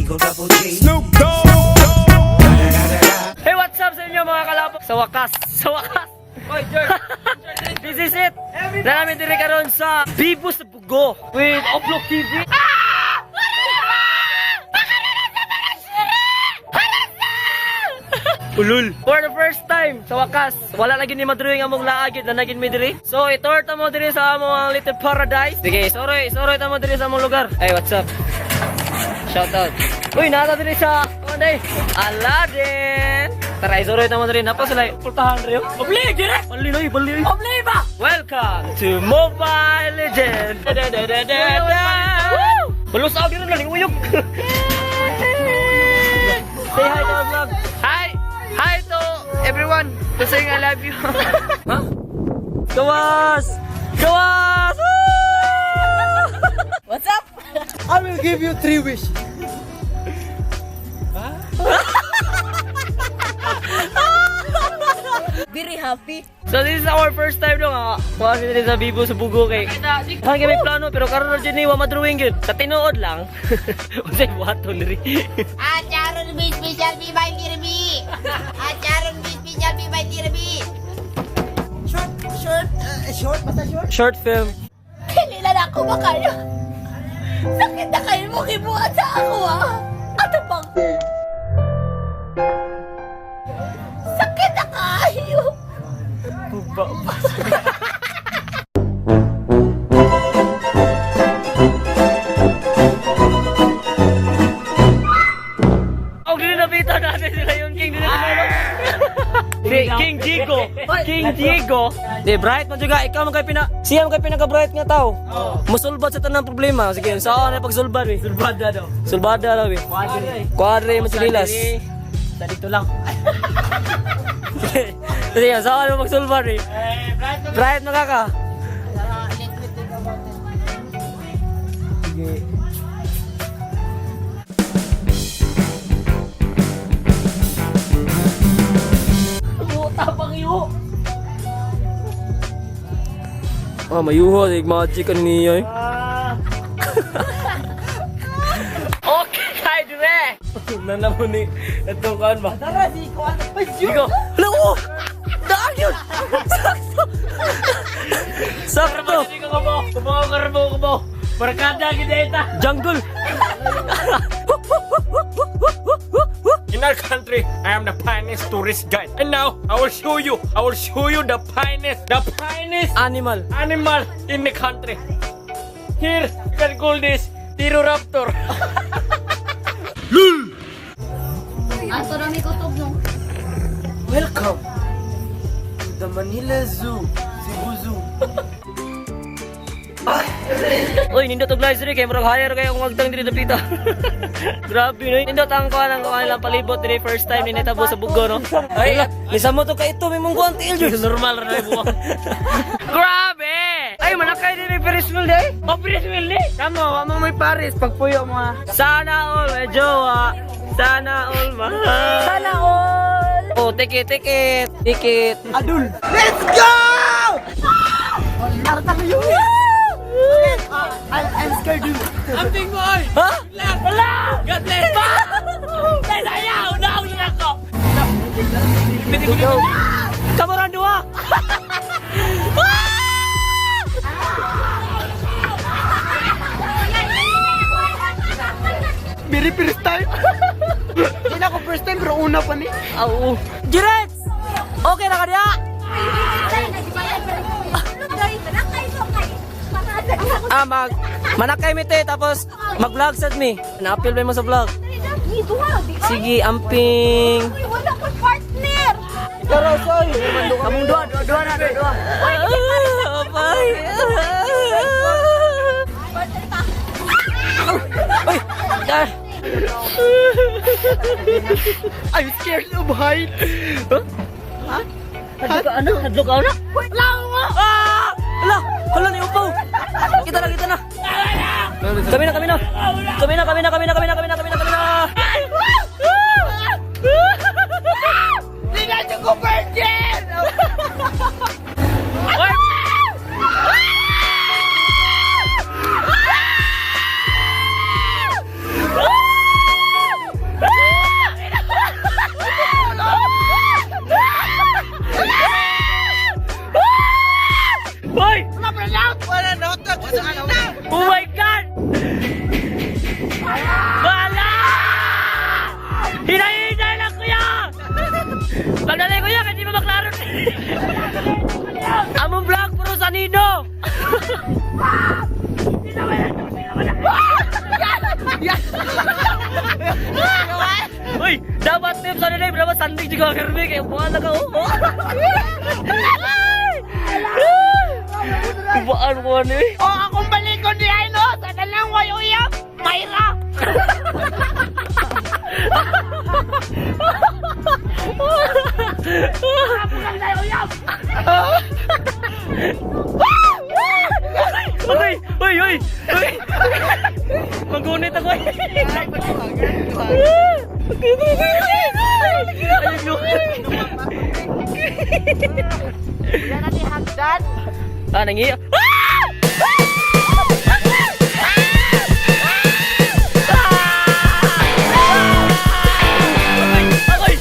Eagle Double G. Snoop Dogg. Hey, what's up sa inyo, mga kalapok? Sa wakas, sa wakas. Oy, George. This is it. Na namin diri karon sa Bibo sa Bugo with Oplok TV. Ulul. For the first time, sa wakas, wala lagi ni madruing among laagid na naging mi diri. So, itorta mo diri sa among ang little paradise. Sige, sorry, sorry ta mo diri sa among lugar. Hey, what's up? Shout out. Uy, nata diri sa Onday. Aladdin. Tara, isuro ito mo diri. Napa sila pultahan rin. Obli, dire. Bali na, bali. Obli ba? Welcome to Mobile Legend. Da da da da da. Woo! Balusaw dito na uyog. Say hi to our vlog. Hi! Hi to everyone! To saying I love you. Huh? Gawas! Gawas! What's up? I will give you three wishes. Very happy. So this is our first time no nga. Kuha sila sa Bibo sa Bugo kay. Kaya kami plano pero karon ra jud ni wa madrawing gyud. Sa tinuod lang. Unsay buhaton diri? Acharon B special B by Kirby. Acharon B special B by Kirby. Short, short, short, basta short. Short film. Hindi na ako makaya. Sakit na kayo mo kibuhat sa ako ah. Ano bang? Sakit na kayo. Og dili napita natin sila yung King dili na. Si King Diego. King Diego. Di bright man juga ikaw man kay pina siya man kay pinaka bright nga tao. Musulbad sa tanang problema. Sige, saan na pagsulbad eh? Sulbada daw. Sulbada daw eh. Kwadre man sinilas. Sa dito lang. Sige, saan mo magsulbad eh? Bright man ka. Sige. Ah, mayuho, like magic ano niya eh. Okay, kay dire. Nana mo ni itong kan ba? Tara, si Kuan. Ay, Digo. Hala, oh! Daan yun! Sakto! Sakto! Kumaw, kumaw, kumaw. Barkada, gideta. Jungle! In our country, I am the finest tourist guide. And now, I will show you, I will show you the finest Animal. animal in the country. Here, you can call this Tiroraptor. Ato na may kutob no. Welcome to the Manila Zoo, Cebu Zoo. Uy, nindot og live stream kay murag hire kayo kung magtang diri dapita. Grabe no. Nindot ang kuan ang kuan lang palibot diri first time ni nitabo sa Bugo no. Ay, lisa mo to kay ito may mong kuan tiil jud. Normal ra na buwang. Grabe! Ay, manakay din may Ferris wheel day. Oh, Prince Willie! Kamo, wamo may Paris, pagpuyo mo ah. Sana all may jowa. Sana all mahal. Sana all! Oh, ticket, ticket, ticket. Adul! Let's go! Arta ko yun! I'm scared you. Amping mo, oy! Ha? Wala! God bless! Dahil ayaw! Naong na ako! Kamuran dua. Very first time. Hindi na ako first time, pero una pa ni. Au. Jirex! Okay na ka diya? Ah, mag manakay mi te tapos mag-vlog sad mi. Na-appeal ba mo sa vlog? Sige, amping. Wala ko partner. Tara, soy. Kamong dua, dua, dua na, dua, dua. Ah, Apay. Uy, dar. I'm scared of height. Huh? Hadlo ka ano? Hadlo ka ano? Wala! Ah! Wala! Wala ni upaw! Kita na, kita na! Kami na, kami na! Kami na, kami na, kami na, kami na, kami na, kami na, kami na! Hindi ko virgin! Oy! Kanino? Uy, dapat tips ano na dapat sandig juga kirby kay buwan na ka oh. Kubaan ko ano eh. Oh, akong balikon ni ay no. Sa talang way uyab. Mayra. Uy, uy, uy, uy. Magunit ako eh. Wala na ni hagdan. Ah, nangiyak. Ako'y!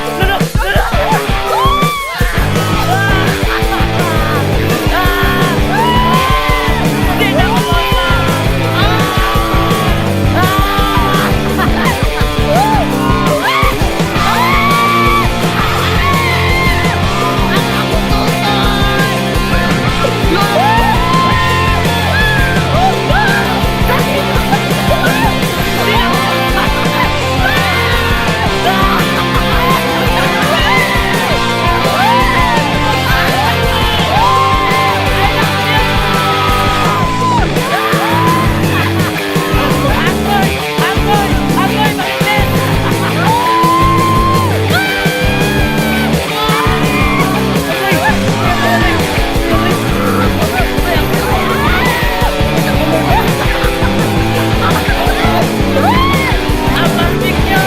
Lolo! Lolo! Hindi na ako muna! Ako'y! Ako'y! Ako'y! Marites! Ang barbecue! Ang barbecue! Ang barbecue!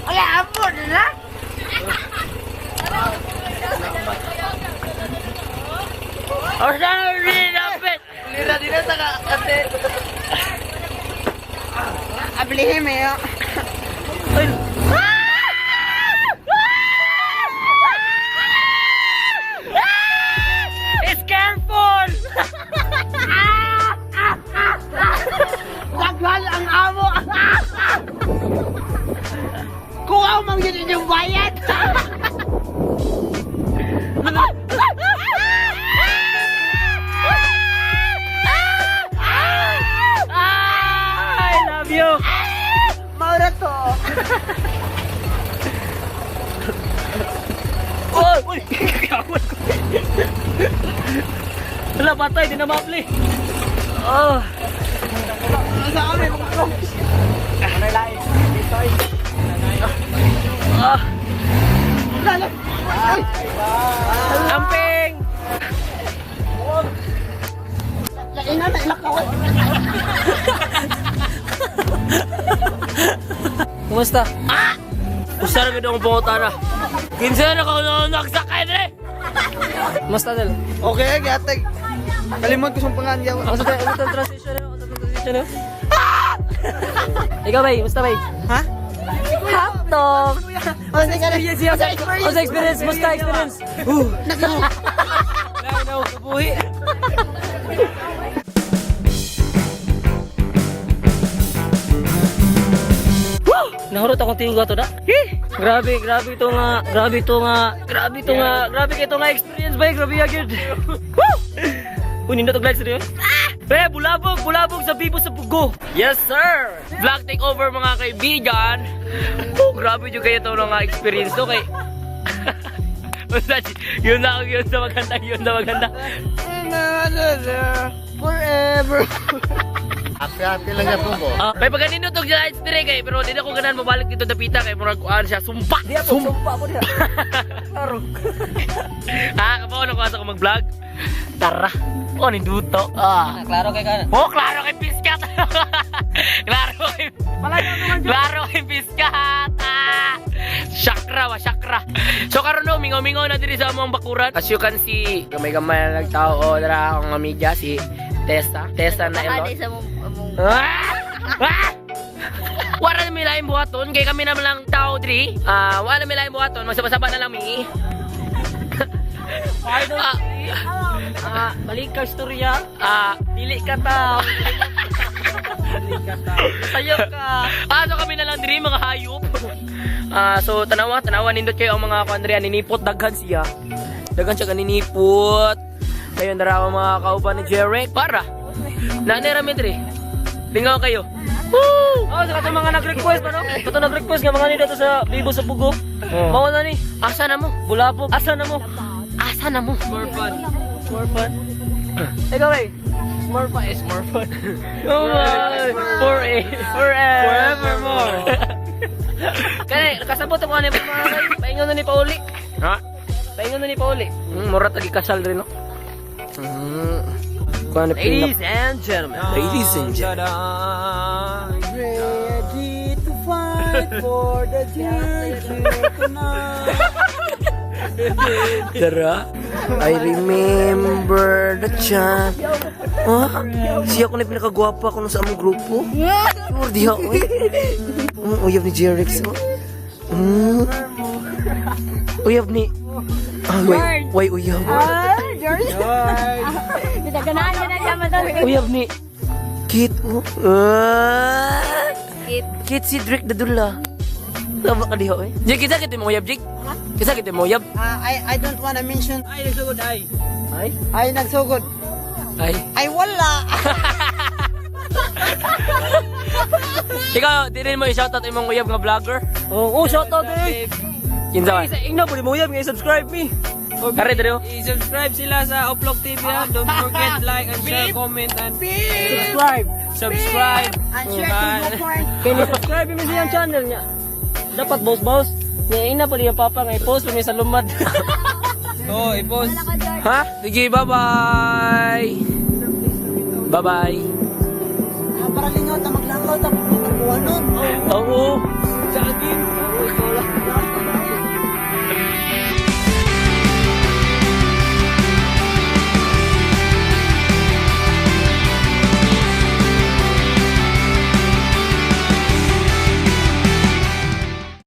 Ay, amo na. Asa na Lira din sa ate. Ablihin mo yun. Ay! It's careful! Daghan ang amo. Kuha mang yun inyong bayad. I love you! Maura to. Oh! Uy! Kawal ko. Wala, patay. Di na maapli. Oh. Sa kami. Ah. Amping! Laina na ilak ako. Kumusta? Ah! Usara gid akong pangutana. Kinsa na ka nagsakay dire? Kumusta Del? Okay, gatag. Kalimot ko sa pangan yaw. Ang sa transition na, sa transition na. Ikaw bay, kumusta bay? Ha? Hotdog! Oh, experience. Kumusta experience? Kumusta experience? Wala na ako kabuhi. Nahurot akong tingog ato na. Eh, grabe, grabe ito nga, grabe ito nga, grabe ito nga, grabe ito nga experience bay, grabe agad. Woo! Uy, nindot og lights rin. Ah! Pre, bulabog, bulabog sa bibo sa bugo. Yes, sir! Vlog takeover mga kaibigan. Oh, grabe yung kayo ito nga experience to kay. Basta, yun na maganda, yun na maganda. Forever. Happy-happy lang yapon ko. Ah, may pagkanindot og slides dire kay pero di na ko ganahan mabalik dito dapita kay murag kuan siya sumpa. Di ako sumpa po diha. Klaro. Ah, kabaw na ko asa ko mag-vlog. Tara. Oh, ninduto. Ah. Klaro kay kana. Oh, klaro kay piskat. Klaro kay Klaro kay piskat. Ah. Chakra wa chakra. So karon no, mingaw-mingaw na diri sa among bakuran. As you can see, gamay-gamay na nagtao oh, dara akong amiga si Tessa. Tessa na elo. Baka sa mong among Ah! Ah! Wala na may laing buhaton, kay kami naman lang tao diri. Ah, wala na may laing buhaton, magsabasaba na lang mi. Ah, Ah, balik ka istorya. ah, Dili ka tao. Dili ka tao. Sayo ka. Ah, so kami na lang diri mga hayop. Ah, so tanawa, tanawa nindot kayo ang mga kuan diri ninipot daghan siya. Daghan siya kaninipot. Ayun dara ang mga kauban ni Jeric. Para. Nanay rami diri. Lingaw kayo. Woo! Oh, sa katong mga nag-request ba no? Kato nag-request nga mga ni dito sa Bibo sa Bugo. Oh. Mao na ni. Asa na mo? Bulabog. Asa na mo? Asa na mo? More fun. More fun. Ikaw eh. More fun is more fun. Oh my. For a Forevermore. Kaya kasabot ako ano pa mga kay. Paingon na ni Pauli. Ha? Paingon na ni Pauli. Mura tagi kasal rin no. Kuan na Ladies and gentlemen. Ladies and gentlemen. Ready to fight for the tonight. Tara. I remember the chant. Ah, siya ko na pinakagwapa ko sa among grupo. Sure, di ako eh. Uyab ni Jerix. Oh. Uyab ni... Ah, why uyab? Ganahan na siya man. Uyab ni... Kit, oh. Ah. Kit. Kit si Drake Dadula. Tama ka diho eh. Jake, kita kita mo uyab, Jake? Kita kita mo uyab? Ah, I don't wanna mention. Ay, nagsugod ay. Ay. Ay, nagsugod. Ay. Ay, wala. Ikaw, di rin mo i-shoutout imong uyab nga vlogger. Oh, oh shout out eh. Kinsa man? Ay, sa ingna po ni mo nga i-subscribe me. Kare, dire oh. I-subscribe sila sa Oplog TV ha. Don't forget like and share, comment and Subscribe. subscribe. And share to your friends. Kaya ni-subscribe mi sa iyang channel niya. Dapat boss boss. Nga ingna po ni ang papa nga i-post mi sa lumad. Oh, i-post. Ha? Sige, bye-bye! Bye-bye! Ah, para lingaw ta maglangaw ta pupunta ko nun. Oo! Jogging.